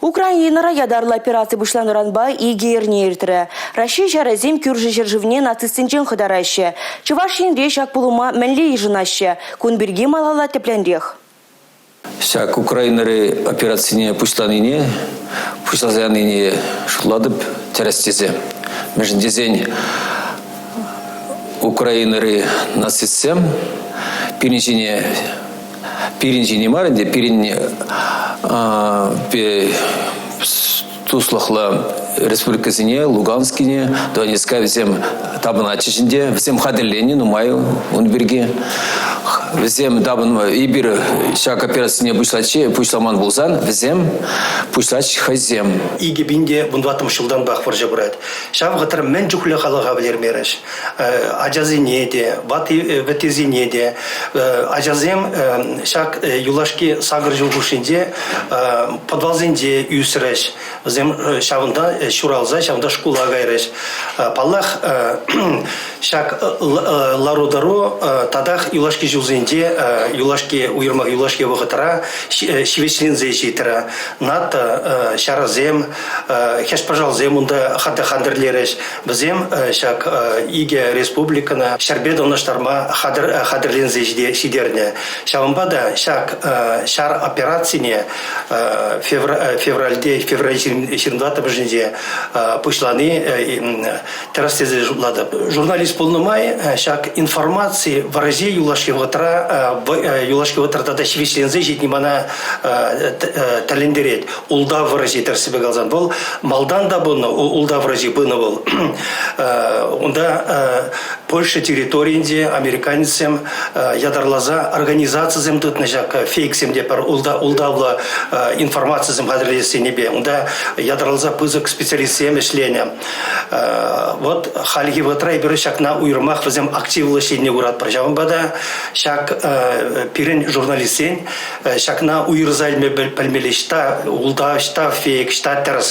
Украинӑра ятарлӑ операци пуҫланнӑранпа 2 эрне иртрӗ. Раҫҫей ҫарӗсем кӳршӗ ҫӗршывне нацистсенчен хӑтараҫҫӗ. Чӑваш Енре ҫак пулӑма мӗнле йышӑнаҫҫӗ? Кун пирки малалла тӗплӗнрех. Ҫак Украинӑри операцине пуҫланине, пуҫласа янине шутлатӑп тӗрӗс тесе. Мӗншӗн тесен Украинӑри нацистсем пирӗн ҫине пирӗн ҫине мар ӗнтӗ, пирӗн туслӑхлӑ республикӑсене, Луганскине, Донецка вӗсем тапӑнатчӗҫ ӗнтӗ. Вӗсем хатӗрленнӗ нумай ун пирки. Вӗсем тапӑнма эпир ҫак операцине пуҫлатчӗ, пуҫламан пулсан вӗсем пуҫлаҫ хӑйсем. 2014 ҫултанпах вӑрҫӑ пырать. Ҫав вӑхӑтра мӗн чухлӗ халӑха вӗлермерӗҫ. Ачасене те, ваттисене те. Ачасем ҫак юлашки сакӑр ҫул хушшинче подвалсенче ӳсрӗҫ. Вӗсем ҫавӑнта ҫуралса, ҫавӑнта шкула кайрӗҫ. Паллах, ҫак лару-тӑру татах юлашки ҫулсенче, юлашки уйрӑмах юлашки вӑхӑтра ҫивӗчленсе ҫитрӗ. НАТО ҫарӗсем, хӗҫ-пӑшалсем унта хатӗрлерӗҫ. Вӗсем ҫак икӗ республикӑна ҫӗрпе танлаштарма хатӗрленсе ҫитернӗ. Ҫавӑнпа та ҫак ҫар операцине февральте, февраль 24-мӗшӗнче пуҫлани тӗрӗс тесе шутлатӑп. Журналист пулнӑ май ҫак информаци вӑрҫи юлашки вӑхӑтра юлашки вӑхӑтра тата ҫивӗчленсе ҫитни мана тӗлӗнтерет. Ултав вӑрҫи тӗрӗссипе каласан вӑл малтан та пынӑ, ултав вӑрҫи пынӑ вӑл. Унта Польша территорийӗнче американецсем ятарласа организацисем тытнӑ ҫак фейксем те пӗр ултавлӑ информацисем хатӗрлес енӗпе. Унта ятарласа пысӑк специалистсем ӗҫленӗ. Вот хальхи вӑхӑтра эпир ҫакна уйрӑмах вӗсем активлӑ ӗҫленине куратпӑр. Ҫавӑнпа та ҫак пирӗн журналистсен ҫакна уйӑрса илме пӗлмелле, ӑҫта ултав, ӑҫта фейк, ӑҫта тӗрӗс.